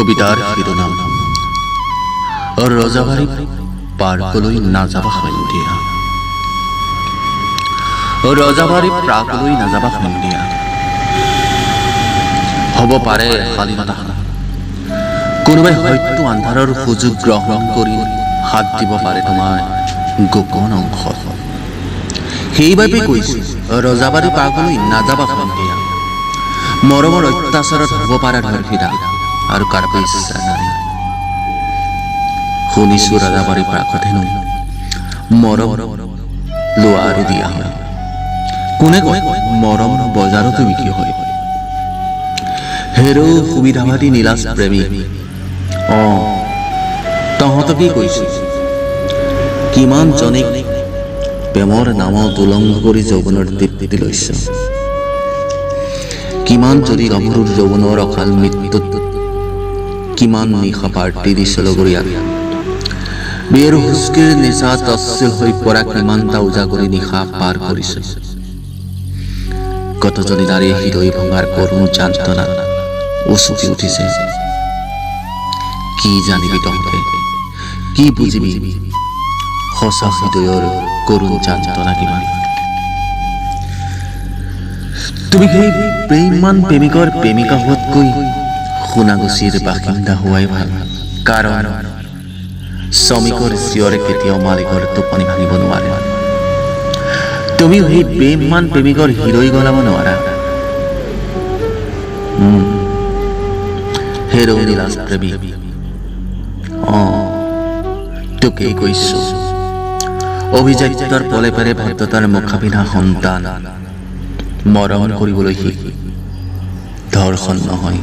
কবিতাৰ শিৰোনাম ৰজাবাৰী পাৰ্কলৈ নাযাবা সন্ধিয়া। ৰজাবাৰী পাৰ্কলৈ নাযাবা সন্ধিয়া। হ'ব পাৰে শালীনতা, কোনোবাই হয়তো আন্ধাৰৰ সুযোগ গ্ৰহণ কৰি হাত দিব পাৰে তোমাৰ গোপন অংশত। সেইবাবে কৈছো, ৰজাবাৰী পাৰ্কলৈ নাযাবা সন্ধিয়া। মৰমৰ অত্যাচাৰত হ'ব পাৰে ধৰ্ষিতা আৰু কাৰোবাৰ ইচ্ছা নাই। শুনিছো, ৰজাবাৰী পাৰ্কত হেনো মৰম লোৱা আৰু দিয়া হয়। কোনে কয় মৰম বজাৰতো বিক্ৰী হয়? হেৰৌ সুবিধাবাদী নিলাজ প্ৰেমিক, অ তহঁতকেই কৈছো, কিমান জনীক প্ৰেমৰ নামত উলংগ কৰি যৌৱনৰ তৃপ্তি লৈছ? কিমান যদি গাভৰুৰ যৌৱনৰ অকাল মৃত্যুত কিমান নিশা পাৰ্টি দিছ লগৰীয়াক? বিয়েৰ হুইস্কিৰ নিচাত অশ্লীল হৈ পৰা কিমানটা উজাগৰী নিশা পাৰ কৰিছ? কতজনী নাৰীয়ে হৃদয় ভঙাৰ কৰুণ যন্ত্ৰণাত উচুপি উঠিছে? কি জানিবি তহঁতে, কি বুজিবি সঁচা হৃদয়ৰ কৰুণ যন্ত্ৰণা কিমান? তুমি সেই বেইমান প্ৰেমিকৰ প্ৰেমিকা হোৱাতকৈ সোণাগুছিৰ বাসিন্দা হোৱাই ভাল, কাৰণ শ্ৰমিকৰ চিঞৰে কেতিয়াও মালিকৰ টোপনি ভাঙিব নোৱাৰে। তুমিও সেই বেইমান প্ৰেমিকৰ হৃদয় গলাব নোৱাৰা। হেৰৌ নিলাজ প্ৰেমিক, অ তোকেই কৈছো। অভিজাত্যৰ পলে পেৰে ভদ্ৰতাৰ মুখা পিন্ধা সন্তান, মৰম কৰিবলৈ শিক, ধৰ্ষণ নহয়।